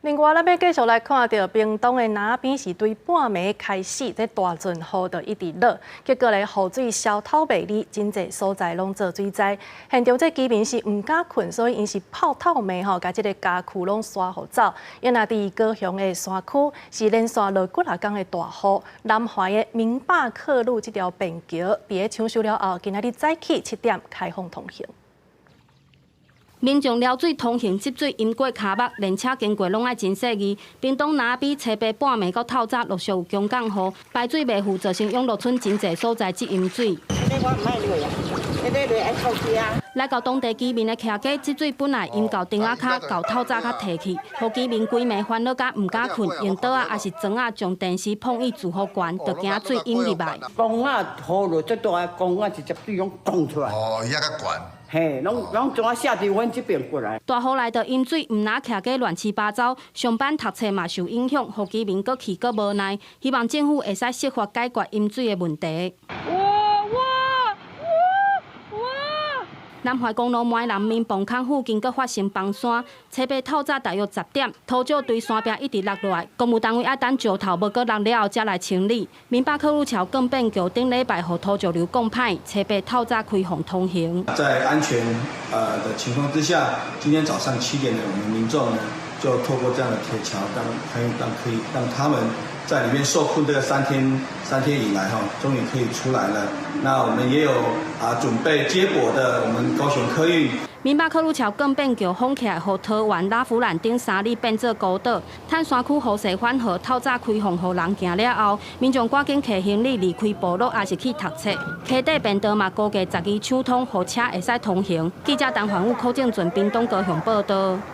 另外，咱欲繼續來看著屏東的那邊是對半暝開始，這大陣雨就一直落，結果咧雨水消透袂離，真濟所在攏做水災。現場這居民是毋敢睏，所以𪜶是泡透明吼，共這个家具攏徙予走。因若佇高雄的山區是連續落幾若工的大雨，南橫的明霸克路這條便橋，佇咧搶修了後，今仔日早起7點開放通行。民眾撩水通行，積水淹過跤目，連車經過攏愛真細膩。屏東那邊初八半暝到透早陸續有強降雨，排水袂赴，造成永樂村真濟所在積淹水。來到當地居民的徛家，積水本來淹到釘仔跤，到透早才退去，予居民規暝煩惱甲毋敢睏，用桌仔抑是床仔將電視碰伊住予懸，就驚水淹入來。公仔雨落這大，公仔直接水攏講出來。哦，伊遐較懸。嘿，攏攏怎啊下佇阮這邊過來。大雨來著淹水，毋若徛家亂七八糟，上班讀冊嘛受影響，予居民閣氣閣無奈，希望政府會使設法解決淹水的問題。哇哇哇哇！南橫公路梅南民磅空附近閣發生崩山，初八透早大約10點，土石對山壁一直落落來，工務單位愛等石頭無閣落了後，才來清理。明霸克路橋鋼變橋頂禮拜予土石流降歹，初八透早開放通行。在安全的情況之下，今天早上7點呢，我們民眾呢就透過這樣的鐵橋，當可以讓可以讓他們在裡面受困這個三天以來，哈，終於可以出來了。那我們也有準備接駁的，我們高雄客運。明霸克路橋鋼變橋封起來，予桃園拉弗蘭頂3里變做孤島。炭山區雨勢緩和，透早開放予人行了後，民眾趕緊提行李離開部落，抑是去讀冊。溪底便道嘛，估計12搶通，予車會使通行。記者陳環宇、柯正准屏東高雄報道。